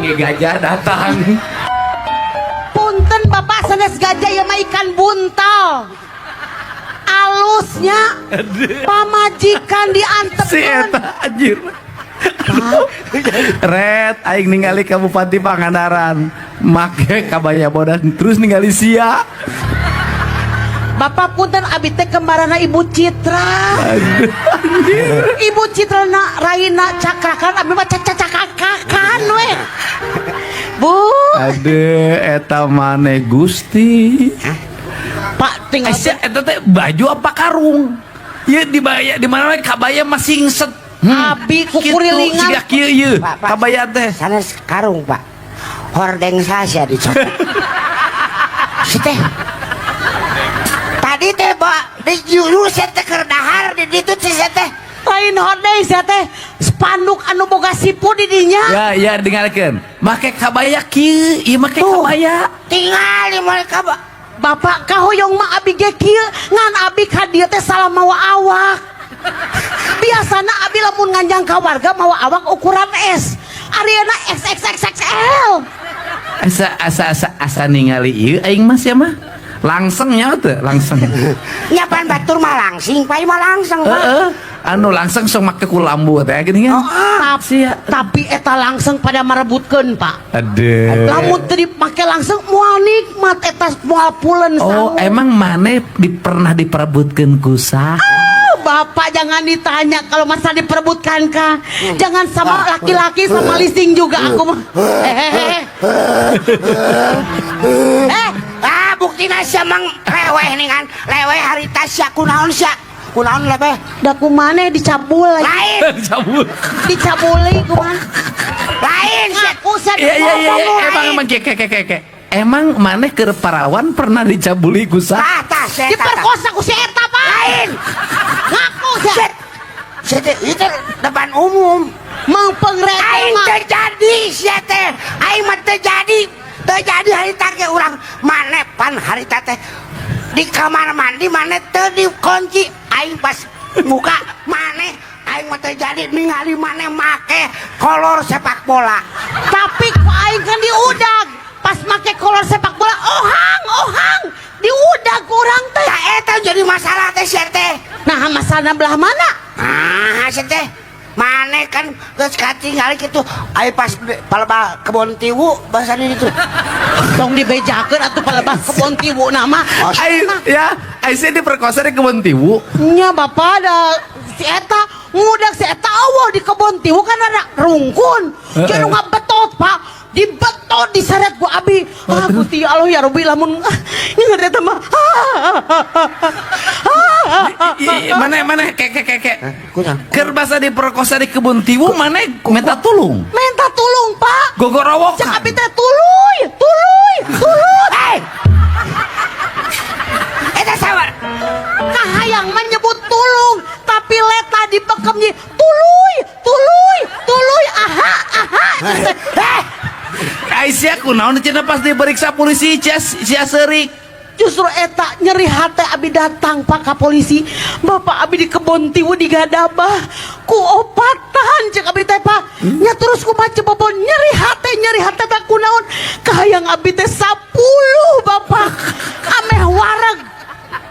Papanggih gajah datang. Punten, Bapak, sanes gajah ya mah, ikan buntal. Alusnya pamajikan diantepkeun. Si eta anjir. Red, aing ningali ka Bupati Pangandaran make kabaya bodas, terus ningali sia. Bapak, punten, abi teh kembarana Ibu Citra. Aduh, anjir. Ibu Citra na raina cakrakan, abi mah cacacakakan we. Bu, Aduh, eta maneh Gusti. Pak, tinggal Sia eta teh baju apa karung? Ya di baya di mana we kabaya masing set. Abi kukurilingan. Siga kieu ieu. Pak, Pak. Kabaya teh. Sanes karung, Pak. Hordeng saya dicopot. Si teh. Tadi teh, Pak, di juru saya teh keur dahar di ditu teh saya teh. Lain hordeng sia teh, spanduk anu boga sipu di dinya. Ya, ya dengarkeun. Make kabaya kieu, ieu make Tuh. Kabaya. Tinggal di mereka, Pak. Bapak, kahoyong mah abi ge kieu, ngan abi ka dieu teh salah mawa awak. Biasana abi lamun nganjang ka warga mawa awak ukuran S. Ayeuna XXXXL. Asa asa asa asa ningali ieu aing mah sia mah. Langseng nya teu, langseng. Nyapan batur mah langsing, Pak, mah langseng, Pak. Heeh. Anu langseng sok make kulambu teh gini kan. Oh, ah. Tapi, tapi eta langseng pada marebutkeun, Pak. Aduh. Lamun teu dipake langseng moal nikmat eta, moal pulen Oh, sangu. Emang maneh pernah diperebutkeun ku saha? Ah, Bapak, jangan ditanya kalau masa diperebutkan kah. Jangan sama laki-laki, sama leasing juga aku mah. Eh, eh, eh. Eh, Ah, buktina sia mang leweh nih kan. Leweh harita sia kunaon sia? Kunaon leweh? Da kumaneh dicabul lagi. Lain, Cabul. Dicabuli kumaha? Lain sia. Ngaku sia. Iya, Ngomong emang lain. Emang ke ke ke ke ke. Emang maneh keur parawan pernah dicabuli ku saha? Tah, tah, sia tah, tah. Diperkosa ku si eta, Pak. Lain. Ngaku sia. Set. Sia teh itu depan umum. Mang pengrete Aing mah. teu jadi sia teh. Aing mah teu jadi. Teu jadi harita ge urang maneh pan harita teh di kamar mandi maneh teu dikunci. Aing pas muka maneh, aing mah teu jadi ningali maneh make kolor sepak bola. Tapi ku aing kan diudag. Pas make kolor sepak bola, ohang, ohang. Diudag ku urang teh. Tah, eta jadi masalah teh sia teh. Nah, masalahna belah mana? Ah, sia teh. Maneh kan geus katingali kitu. Aing pas palebah Kebon Tiwu bahasa itu. Tong dibejakeun atuh palebah Kebon Tiwu nama. Aing ya, aing sih diperkosa di Kebon Tiwu. Nya, Bapak, ada si eta ngudag si eta euweuh di Kebon Tiwu kan ada rungkun. Jadi ngabetot, Pak. Dibetot, diseret ku abi. Ah, Gusti Allah ya Rabbi, lamun ah, ngeungeut eta mah. Mana mana ke ke ke ke. Kunaon? Keur basa diperkosa di Kebon Tiwu maneh minta tulung. Minta tulung, Pak. Gogorowokan. Cek abi teh tuluy, tuluy, tuluy. Hei! Eta sama. Kahayang menyebut tulung, tapi leta dibekem nyi tuluy, tuluy, tuluy, aha, aha. Eh, Aisyah kunaon cenah pas diperiksa polisi sia sia seurik? Justru eta nyeri hati abi datang, Pak, ka polisi. Bapak, abi di Kebon Tiwu digadabah ku opatan, cek abi teh, Pak. Nya terus kumaha bobon nyeri hati, nyeri hati tak kunaon. Kahayang abi teh 10, Bapak. Ameh wareg.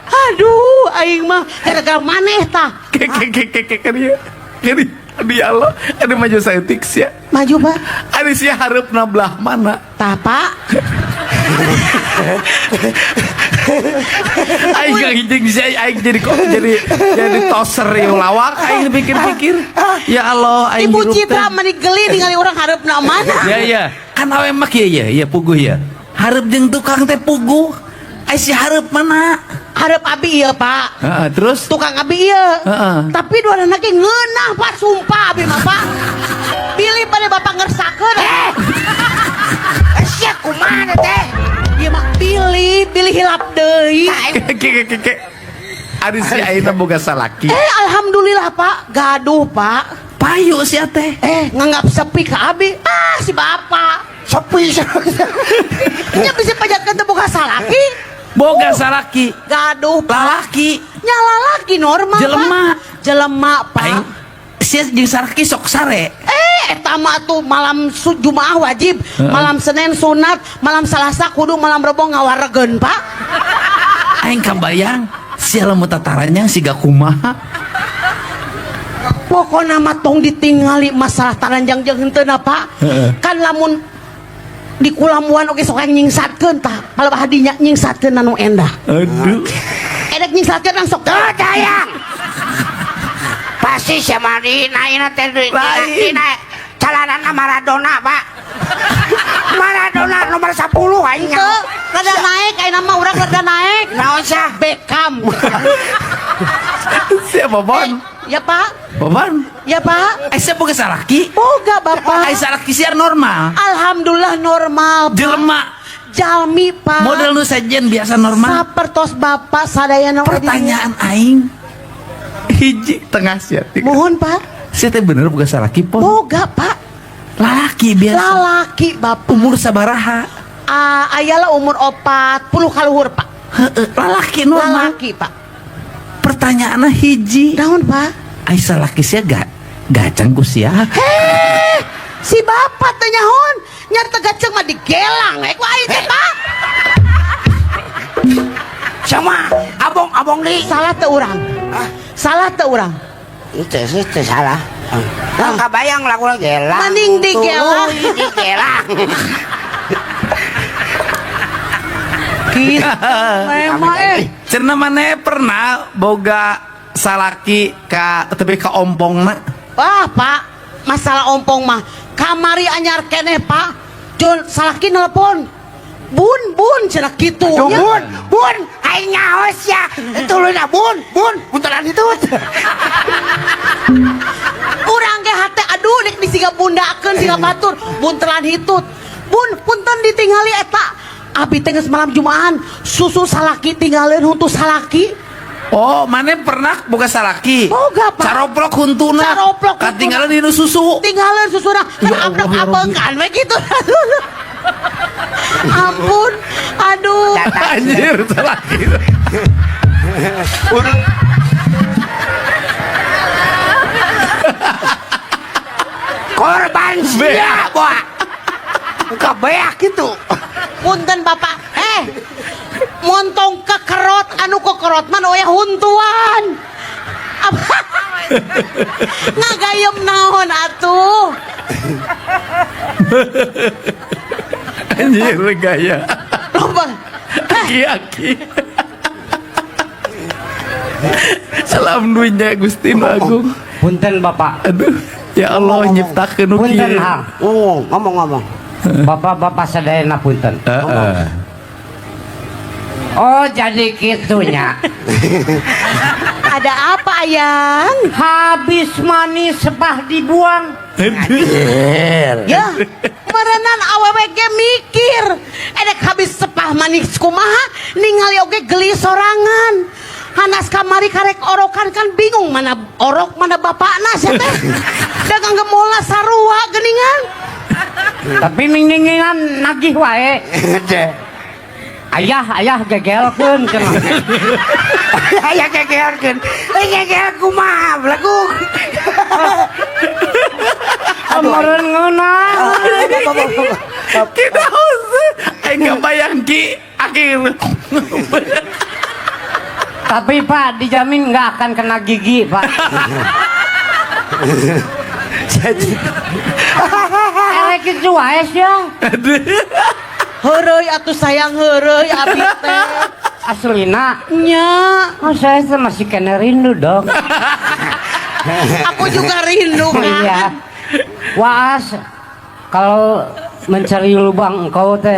Aduh, aing mah gara-gara maneh tah. Ke ke ke ke ke ke dia. Jadi aduh ya Allah, ada maju saeutik sia. Maju, Pak. Ada sia hareupna belah mana? Tah, Pak. Aing gak ngijing sih, aing jadi kok jadi toser ya lawak aing pikir-pikir. Ya Allah, aing Ibu hirup Citra teh. Meni geli ningali orang hareupna mana. Ya ya, kan awe mah kieu ya, ya puguh ya. Hareup jeung tukang teh puguh. Ai si hareup mana? Hareup abi ieu, Pak. Heeh, terus Tukang abi ieu. Tapi dua anak ngeunah, Pak, sumpah abi mah, Pak. Bilih pada Bapak ngersakeun. Eh, sia kumaha teh? Ieu mah bilih, bilih hilap deui. Ke ke ke ke. Ari si ayeuna boga salaki. Eh, alhamdulillah, Pak, gaduh, Pak. Payu sia teh. Eh, nganggap sepi ke abi. Ah, si Bapak. Sepi. Nya bisa pajakeun teh boga salaki. Boga salaki. Gaduh, Pak. Lalaki. Nya lalaki normal, Jelema. Pak. Jelema, Pak. Aing sia jeung salaki sok sare. Eh, eta Eta mah tuh malam Jumaah wajib, malam Senin sunat, malam Salasa kudu, malam Rebo ngawaregeun, Pak. Aing kabayang sia lamun tataranjang siga kumaha. Pokokna mah tong ditingali masalah taranjang jeung henteu, Pak. Kan lamun di kulambuan oge sok yang nyingsatkeun, tah. Palebah dinya nyingsatkeun anu endah. Aduh. Edek nyingsatkeun langsung Tuh tayang. Pasti sama dina ini teh dina Lain. Dina calanana Maradona, Pak. Maradona nomor 10 aing. Teu, rada naik ayeuna mah, urang rada naik. Naon sah? Beckham. Sia Bobon. Ya, Pak. Bobon. Ya, Pak. Eh, sia boga salaki? Boga, Bapak. Ai salaki siar normal? Alhamdulillah normal, Pak. Jelema? Jalmi, Pak. Model nu sejen biasa normal. Sapertos Bapak sadayana. Pertanyaan aing hiji tengah sia. Mohon, Pak. Sia teh bener boga salaki, Pon? Boga, Pak. Lalaki biasa? Lalaki, Bapak. Umur sabaraha? Ah, ayalah umur 40 kaluhur, Pak. Heeh, lalaki normal. Lalaki, Pak. Pertanyaanna hiji. Naon, Pak? Ai salaki sia gak gacang ku sia? Heh, si bapak teh nyahoan nyarita gaceng mah digelang ku aing teh, Pak. Sama abong abong di. Salah teu urang? Salah teu urang? Itu salah. Nah, kabayang lagu gelang. Mending digelang. Tuluy digelang. Gitu memang eh. Cenah maneh pernah boga salaki ka tapi ka ompongna? Wah, Pak, masalah ompong mah kamari anyar keneh, Pak. Jol salaki nelpon. "Bun, Bun," cenah kitu. Tuh, nya. Bun, Bun, aing nyaos ya. Tuluy Bun, Bun, buntelan itu. Urang ge hate aduh nek disiga bundakeun siga batur, buntelan hitut. "Bun, punten ditingali eta." Abi teh geus malam Jumahan, susu salaki tinggalin huntu salaki. Oh, maneh pernah boga salaki? Boga, Pak. Caroplok huntuna. Caroplok huntuna. Katinggalan dina susu. Tinggalin susuna kan. Ya Allah, ya Rabbi. Abrek-abrekan we gitu. Ampun, aduh. Anjir, salaki. Korban sia, boa. Kebeak gitu. Punten, Bapak. Eh. Montong kekerot, anu kekerot mah oya huntuan. Apa? Ngagayem naon atuh? Anjir gaya. Loba. Aki-aki. Salam dunya Gusti Nu Agung. Punten, Bapak. Aduh, ya Allah nyiptakeun nu Punten kieu. ha. Ngomong, ngomong, ngomong. Bapak-bapak sadayana punten. Heeh. Oh, jadi kitunya. Ada apa, Ayang? Habis manis sepah dibuang. Ya, merenan awewe ge mikir. Edek habis sepah manis kumaha, ningali oge geli sorangan. Hanas kamari karek orokan kan bingung mana orok mana bapakna sia teh. Da nganggemola sarua geuningan. Tapi ningningan nagih wae. "Ayah, ayah, gegelkeun," cenah. Aya gegerkeun. Eh, geger kumaha belagu. Meureun ngeunah. Kita aing kebayang ki akhir. Tapi, Pak, dijamin nggak akan kena gigi, Pak. Elek itu wae ya. Heureuy atuh, sayang, heureuy abi teh. Aslina. Nya, Oh, saya tuh masih kena rindu dong. Aku juga rindu kan. Iya. Waas kalau mencari lubang engkau teh.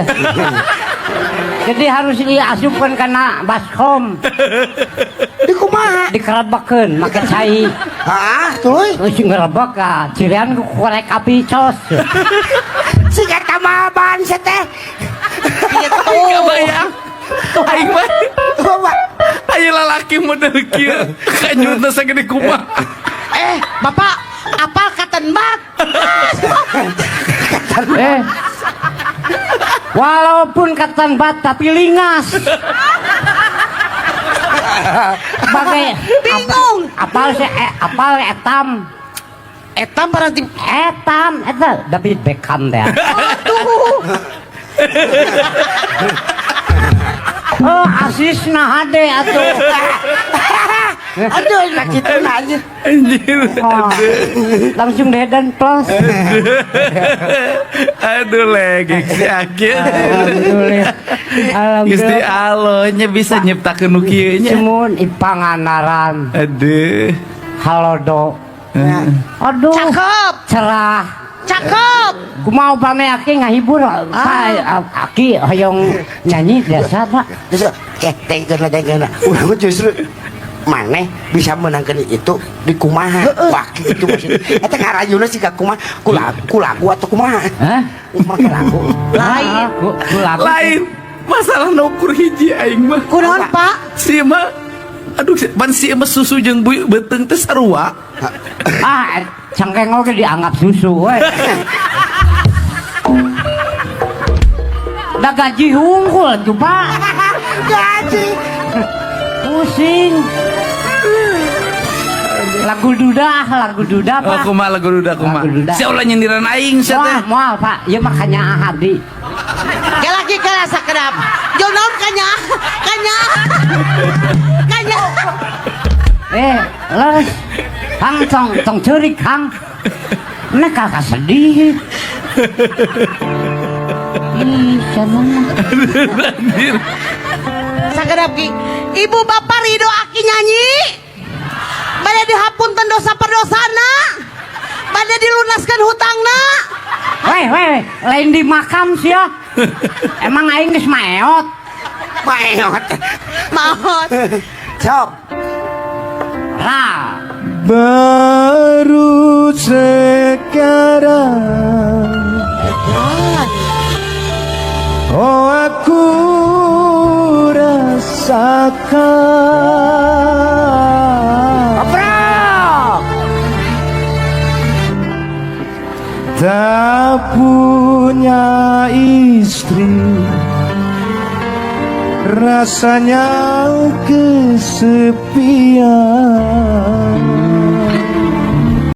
Jadi harus diasupkan karena baskom. Di kumaha? Dikerebekeun make cai. Hah, tuluy. Terus ngerebek ah, cirian ku korek api cos. Siga tamaban sia teh. Gitu. Kebayang. Aing mah Bapak. aya lalaki model kieu kanyutna sagede kumaha. Eh, Bapak, apa katan bat? Eh. Walaupun katan bat tapi lingas. Bagai Bingung. Apal sih, eh, apal etam. Eta berarti Etam, eta David Beckham teh. Aduh. Oh, asis nah hade atuh. Aduh, lah kitu nah anjir. Anjir. Oh, langsung deh dan plus. Aduh legek si Aki. Alhamdulillah. Gusti Alhamdulillah. Allah nya bisa nyiptakeun nu kieu nya. Semun ipangandaran Aduh. halodo. Aduh. Cakep. Cerah. Cakep. Kumaha upami Aki ngahibur, Pak? Aki hoyong nyanyi biasa, Pak. Justru tengkeun lah, tengkeun lah. Urang mah justru maneh bisa menangkan itu di kumaha waki itu maksudnya eta ngarayuna siga kumaha ku lagu, ku lagu atau kumaha? Hah? Make lagu. Lain. Ku lagu. Lain masalah ukur hiji aing mah. Kunaon, Pak? Si mah aduh pan si mah susu jeung beuteung teh sarua. Ah, cangkeng oge dianggap susu we. Da gaji hungkul tuh, Pak. Gaji. Pusing. Lagu duda, lagu duda, Oh, Pak. kumaha lagu duda kumaha? Lagu duda. Sia ulah nyindiran aing sia teh. Wah, moal, Pak. Ieu mah kanyaah abdi. Kelaki kela sakedap. Jauh naon kanya? Kanya. Kanya. Eh, leres. Kang tong tong ceurik, Kang. Nek kakak sedih. Ih, siapa mah? Anjir. Sakedap ki. Ibu bapak ridho Aki nyanyi. Bade dihapunten dosa perdosana. Bade dilunaskan hutangna. Weh, weh, weh, lain di makam sih ya. Emang aing geus maot. Maot. Maot. Sok. Ra. Baru sekarang, oh, aku rasakan Oprok. tak punya istri rasanya kesepian.